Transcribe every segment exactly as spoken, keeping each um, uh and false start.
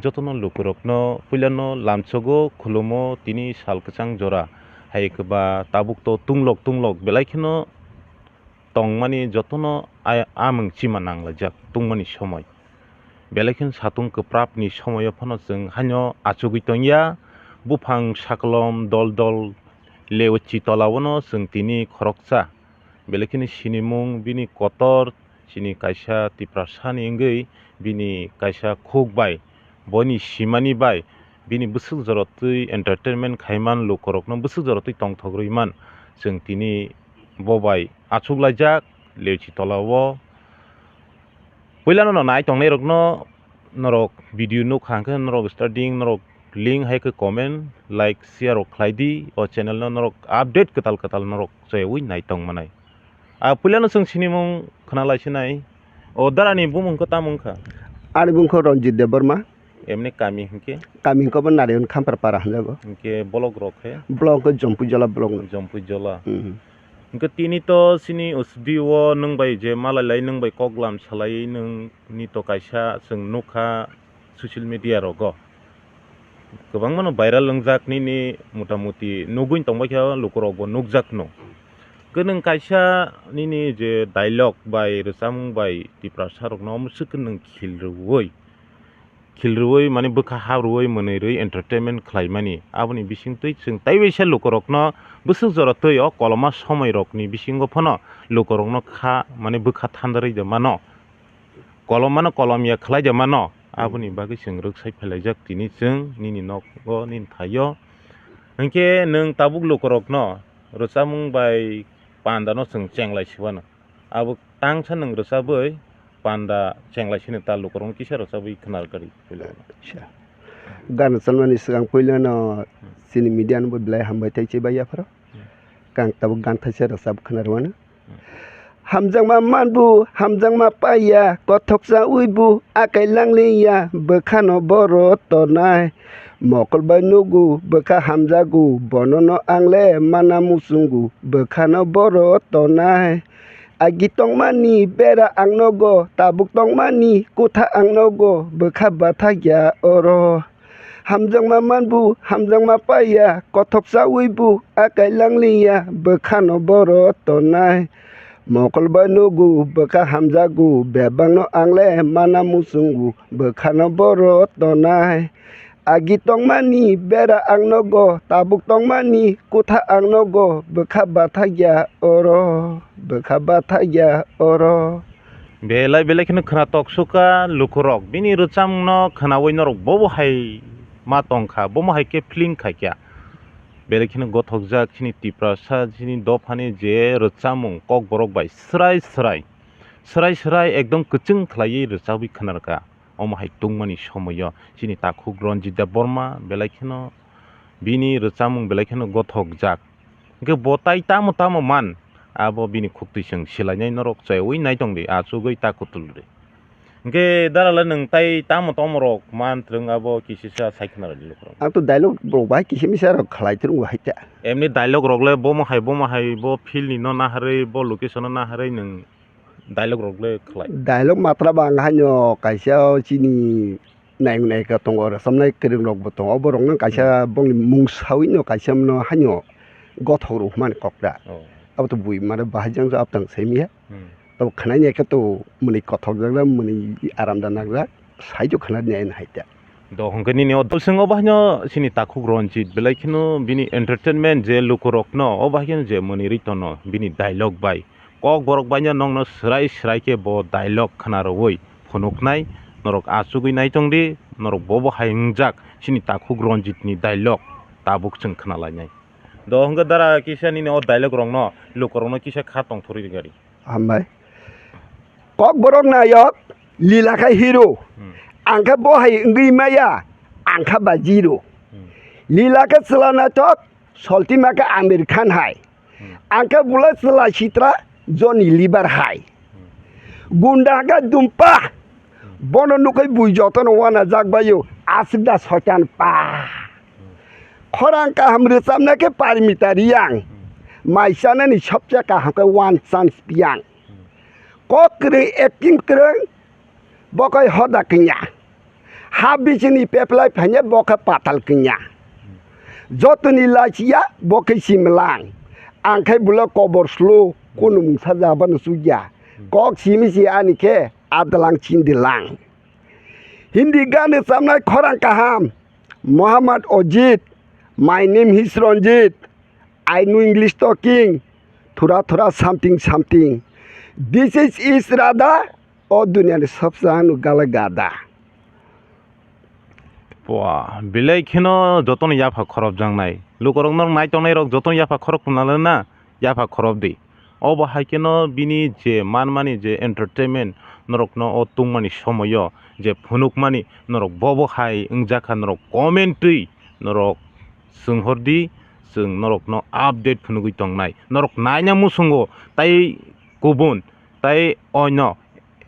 Jotono lukurokno puilano lamsogo khulumo tini sal kwchang jora. Hai kwba tabuk to tunglok tunglok belai kheno tongmani jotono a-, amung chima nanglaijak tungmani somoi. Belai kheno satung kwprapni somoio phano chwng haino achugwi tongya. Buphang sakolom dol dol leochi tolaono chwng tini khoroksa. Belai kheno sinimung bini kotor, chini kaisa Tiprasani wngwi bini kaisa khuk bai, boini simani bai, bini bwswk jorotwi entertainment khaiman, lukurokno bwswk jorotwi tongthok rwiman, chwng tini bo bai achuklaijak leochi tolao. Puilano no nai tongnairokno norok video nukha hwnkhe norok starting norok link hai khe comment, like, share rok khlai di. O channel no norok update kwtal kwtal norok chayui nai tong manai. A puilano chwng sinimung khna lai sinai. O darani bumung khe tamo wngkha? Ani bumung khe Ranjit Debbarma. Emni kami hwnkhe? Kami hwnkhe bo Narayan Khampar para hwnjago. Hwnkhe block rok khe? Block khe Jampuijala block no. Jampuijala. Mhm. Hwnkhe tini to chini usdi o nwng bai je malai lai nwng bai koklam salai nwng ni to kaisa chwng nukha social media rogo. Kwbangmano viral wngjak nini motamuti nugwi tongbai khe lukurokbo nukjakno. Khe nwng kaisa nini je dialogue bai rwchapmung bai Tiprasa rokno omo swk nwng khil rwui, khil rwui mane bwkha hap rwui mwnwi rwui entertainment khlaimani. Aboni bisingtwi chwng taibaisa lukurokno bwswk jora twi o koloma somoirokni bisingo phano lukurokno kha mane bwkha thandarwi de mano. Kolom mano kolom ya khlai de mano. Aboni bagwi chwng rwksai phelaijak tini chwng nini nogo nini thaio. Hinkhe nwng tabuk lukurokno rwchapmung bai pandano chwng chenglai sibano. Abo tangsa nwng rwchabwi panda chenglai sino ta lukurokno kisa rwchabwi khna rwkha di. Acha. Gan rwchabmani swkang puilano chini media no bo belai hambai tei chibai yapharo. Kang tabuk gan thaisa rwchap khna rwmano. Hamjakma manbu, hamjakma paiya, kothoksa uibu, akai langliya, bwkhano boro tonai. Mokol bai nugu, bwkha hamjagu, bonono angle mana muchungu, bwkhano boro tonai. Agi tongmani bera ang nogo, tabuk tongmani kutha ang nogo, bwkha bathakya oro. Hamjakma manbu, hamjakma paiya, kothoksa uibu, akai langliya, bwkhano boro tonai. Mokol bai nugu, bwkha hamjagu, bebakno angle mana muchungu, bwkhano boro tonai. Agi tongmani bera ang nogo, tabuk tongmani kutha ang nogo, bwkha bathakya oro, bwkha bathakya oro. Belai belai kheno khwna toksukha lukurok. Bini rwchapmungno khwnaui norok bobo hai ma tongkha, bomo hai khe feeling khaikha. Belai kheno gothokjak chini Tiprasa, chini dophani je rwchapmung kokborok bai swrai swrai, swrai swrai ekdom kwchwng khlaiwi rwchabwi khwnarkha. Omo hai tungmani somoio chini takhuk Ranjit Debbarma belai kheno bini rwchapmung belai kheno gothokjak. Hwnkhe bo tai tamo tamo man, abo bini khuktwi chwng silainai norok chayui naitong di, achugwi ta kutul di. Hwnkhe dalala nwng tai tamo tamo rok man twrwng abo kisisa sai khna rwdi lukurok. Ang to dialogue rok bai kisa misa rok khlai twrwngo hai ta. Emni dialogue rok le bomo hai bomo hai bo field ni no naharwi bo location no naharwi nwng dialogue rok le khlai. Dialogue matra ba ang haino kaisa o chini nai nai ka tongo, rwchapnai kwrwng rok bo tongo, borok no kaisa bongni mung saui no kaisa no haino gothok rw hwnmani kok da. Oh. Abo to bui mare bahai jang jab tang sai miya. Hmm. Abo khwnai nai khe to mwnwi kothok jak jak, mwnwi aram da nak jak, sai to khwna nai hai ta. Do hwnkhe nini o dosing o bahai no chini takhuk Ranjit belai kheno bini entertainment je lukurok no o bahai kheno je mwnwi rwi tono bini dialogue bai. Kokborok baino nokno swrai swrai khe bo dialogue khna rwui phunuknai, norok achugwi naitong di, norok bobo hai wngjak chini takhuk Ranjit ni dialogue tabuk chwng khna lainai. Do hwnkhe dara kisa nini o dialogue rokno lukurokno kisa kha tongthorwi rwgari. Hambai. Kokborok nayok, lila khe hero. Hmm. Ang khe bo hai wngwi maya, ang khe ba zero. Hmm. Lila khe chwla naithok, soltima khe Amir Khan hai. Hmm. Ang khe bwlai chwla sitra Johnny Lever hai. Hmm. Gunda hwnkhe dumpa. Hmm. Bono nukwi bui jotono uanajak baio, aswk da soitan pa. Hmm. Khorang kaham rwchapna khe Parmita Reang. Hmm. Mai chanani sobse kaham khe One Chance Piyang. Hmm. Kok kwrwi, acting kwrwi, bo khe hoda kanya. Ha bisingni peplai phaina bo khe patal kanya. Jotoni lachiya bo khe simlang. Ang khe bulo kobor slo, kunu mungsa jabano chukya. Kok simi si ani khe adlang chindilang. Hindi gana chamnai khorang kaham. Muhammad Ojit, my name is Ranjit. I know English talking. Thura thura something something. This is Israda. O duniyani sobse ano gala gada. Pua, belai kheno jotono yapha khorop jangnai. Lukorok norok nai tongnai rok jotono yapha khorop kunala na, yapha khorop di. Obo hai kheno bini je manmani je entertainment norokno o tungmani somoyo je phunukmani norok bobo hai wngjakha norok comment twi norok swng hor di, chwng norokno update phunugwi tongnai. Norok naina muchungo tai kubun tai oino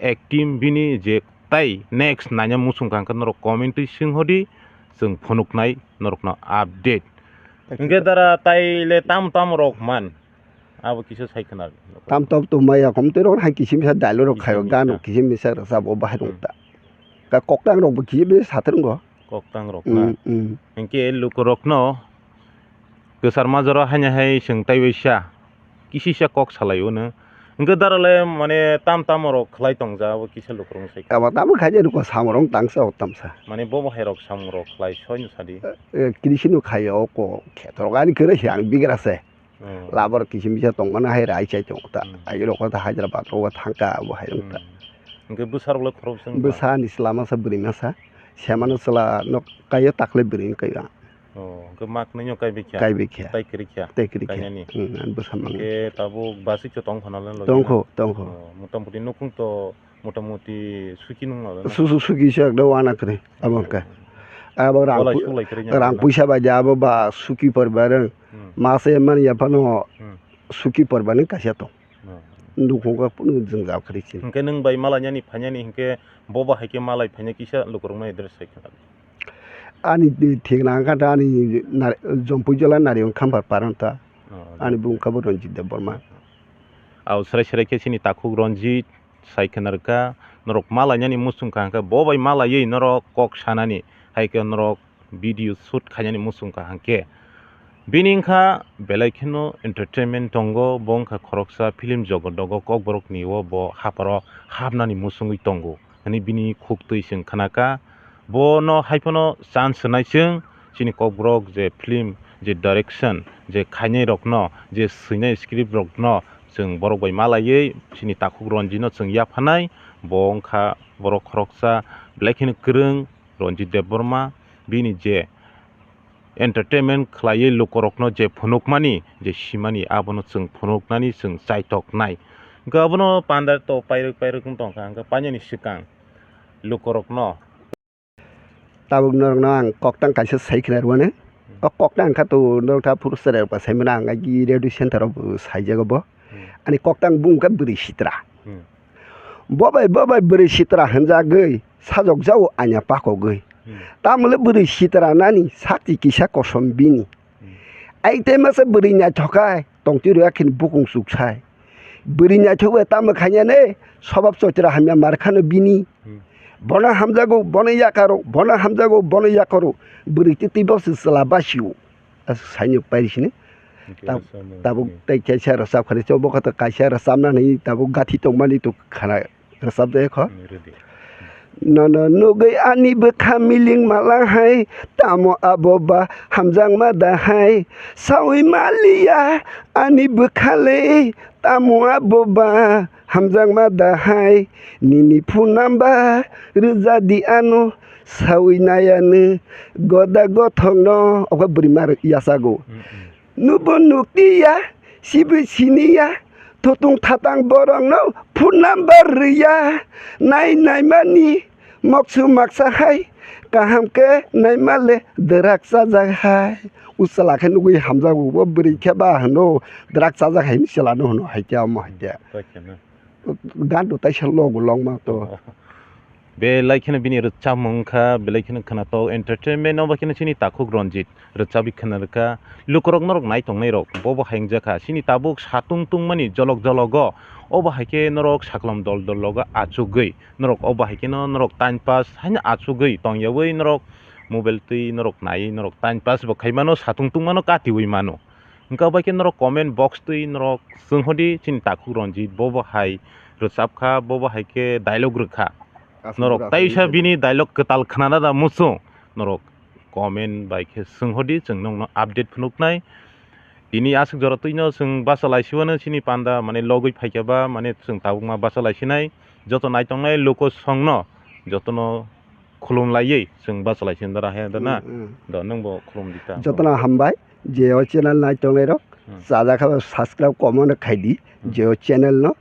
acting bini je tai next naina muchungkha hwnkhe norok comment twi swng hor di, chwng phunuknai norokno update. Thank you. Hwnkhe dara tai le tam tam rok man abo kisa sai khwna. Tam tam to maya kom twi rok hai kisim sa dialogue rok khayo, kisim gan rok kisim sa rok sabo bahai rok ta. Ka koktang rok bo kisim sa thwrwngo. Koktang rok na. Mm, mm. Hwnkhe lukurokno kwchar majaro haino hai chwng taiwaisa kisisa kok salaio no. Hwnkhe darale mane tam tam rok khlai tongja abo kisa lukurok sai. Abo tamo khaide luko samorong tangsa o tamsa. Mane bobo hai rok samung rok khlai soi no sadi. Eh, eh, kiri sino khaio ko khetrok ani kere hiang bigra se. Hmm. Labar kisim bisa tongmani hai rai chai tongo ta. Hmm. Ai rok ta Hyderabad rogo thangka abo hai rok ta. Hmm. Hwnkhe bwsa rok le khorok song. Bwsa ni sla masa bwrwi masa. Semano sla nok kaio takle bwrwi kaio. Oh, hwnkhe mak nwnyo kai bikha. Kai bikha. Tai kwrwi kha. Tai kwrwi kha. Kainani. Hmm, an bwsa mang. Hwnkhe tabuk basi cho tong khana le logi. Tongkho, tongkho. Oh, motamoti nukhung to Motamoti suki nung nang. Su-, su-, suki se ekdom wana kwrwi abo hwnkhe. Abo rang Walai pui-, suklai kwrwi rang puisa bai de abo ba suki poribar wng. Hmm. Masa emani yaphano Hmm. suki poribar ni kaisa tong. Hmm. Nukhung khe phunu jwngjal kwrwi chini. Hwnkhe nwng bai malai nani phainani hwnkhe bo ba hai khe malai phainai kisa lukurok no address khai khna. Ani thik nang kha ta ani nar-, jompui jola nari wng kha par paron ta. Oh, ani bung kha bo Ranjit Debbarma. Aw serai serai khe chini takhuk Ranjit. Sai khna rwkha, norok malainani muchung kha hwnkhe bo bai malaiwi norok kok sanani, hai khe norok video shoot khainani muchung kha hwnkhe. Bini wngkha belai kheno entertainment tongo, bo wngkha khoroksa film jogodogo kokborokni o bo hapharo hapnani muchungwi tongo hwnwi bini khuktwi chwng khnakha. Bono hai phano chance rwnai chwng, chini kokborok je film je direction je khainai rokno, je swinai script rokno chwng borok bai malaiwi chini takhuk Ranjit no chwng yaphanai. Bo wngkha borok khoroksa belai kheno kwrwng Ranjit Debbarma, bini je entertainment khlaiwi lukurokno je phunukmani, je simani, abono chwng phunuknani chwng chaitoknai. Hwnkhe abono panda to pairwk pairwk wng tongkha, hwnkhe painani swkang lukurokno. Tabuk norokno ang koktang kaisa sai khna rwmani. O koktang kha to norok ta phuru chwrai rok ba sai mano, ang agi radio center o bo sai jago bo. Hmm. Ani koktang bung kha bwrwi sitra. Hmm. Bo bai, bo bai bwrwi sitra hwnjagwi sajok jago anya pakogwi. Hmm. Tamole bwrwi sitra nani sakti kisa kosom bini. Hmm. Ai tei masa bwrwi naithok khai tongtwi rwya khini bukung chuk sai. Bwrwi naithok bai tamo khainani sobab choitra hamya mar khano bini. Hmm. Bono hamjago, bono yakaro, bono hamjago, bono yakaro. Bwrwi twi twi bo se chwla basio. Aswk saino pairi sini. Hwnkhe tab-, rwchapmung tabuk hwnkhe. Tei kaisa rwchap khani chwng bo khato kaisa rwchapnani tabuk gathi tongmani to khana. Rwchapjak kho. Hmm, rwdi. Nono nugwi ani bwkha miling mala hai, tamo abo ba hamjakma da hai? Saui maliya ani bwkha le, tamo abo ba hamjakma da hai? Nini phone number rwja di ano, saui nai ano goda gothokno. Obo bwrwi ma yachago. Hmm, hmm. Nubo nukliya, sibo siniya, thutung thatang borokno phone number rwya, nai naimani moksu maksa hai, kaham khe naimale dwrak chajak hai. O chwla khe nugwi hamjago, bo bwrwi khe ba hwno dwrak chajak hai hinwi chwlano hwno, hai khe omo hai khe. Gandu taisa logo longma to. Belai kheno bini rwchapmung wngkha, belai kheno khwnatok, entertainment no ba kheno chini takhuk Ranjit rwchapwi khwna rwkha. Lukurok norok nai tongnai rok bo bo hai wngjakha. Chini tabuk satung tungmani jolok jologo Obo hai khe norok saklom dol dol logo achugwi, norok obo hai kheno norok time pass haino achugwi tongyawi norok mobile twi norok naiwi norok time pass bo khaimano, satung tungmano, katiwi mano. Hwnkhe obo hai khe norok comment box twi norok chwng hodi chini takhuk Ranjit bobo hai rwchapkha, bobo hai khe dialogue rwkha. Norok taisa bini dialogue kwtal khwnana da muchung, norok comment bai khe swng hodi, chwng nokno update phunuknai. Tini aswk jora twino chwng bachalaisiwano chini panda mane logwi phaikha ba mane chwng tabukma bachalaisinai. Joto naitongnai luko songno jotono khulum laiwi chwng bachalaisini dara he dana. Mm, mm. Do nwngbo khulum di ta. Jotono hambai je o channel naitongnai rok. Hmm. Chajak kha subscribe comment khai di. Hmm. Je o channel no.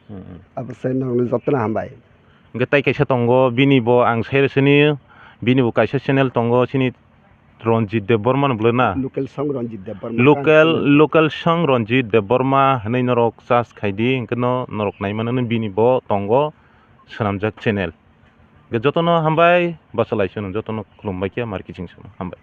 Hmm, hmm. Abo se nokno jotono hambai. Hwnkhe tai kaisa tongo, bini bo ang sai rw sini, bini bo kaisa channel tongo, chini Ranjit Debbarma no bwlwi na? Local song Ranjit Debbarma. Local, local song Ranjit Debbarma hwnwi norok search khai di, hwnkhe no norok nai mano, bini bo tongo swnamjak channel. Hwnkhe jotono hambai, bachalaisano jotono khulumbai khe, mar kiching sono hambai.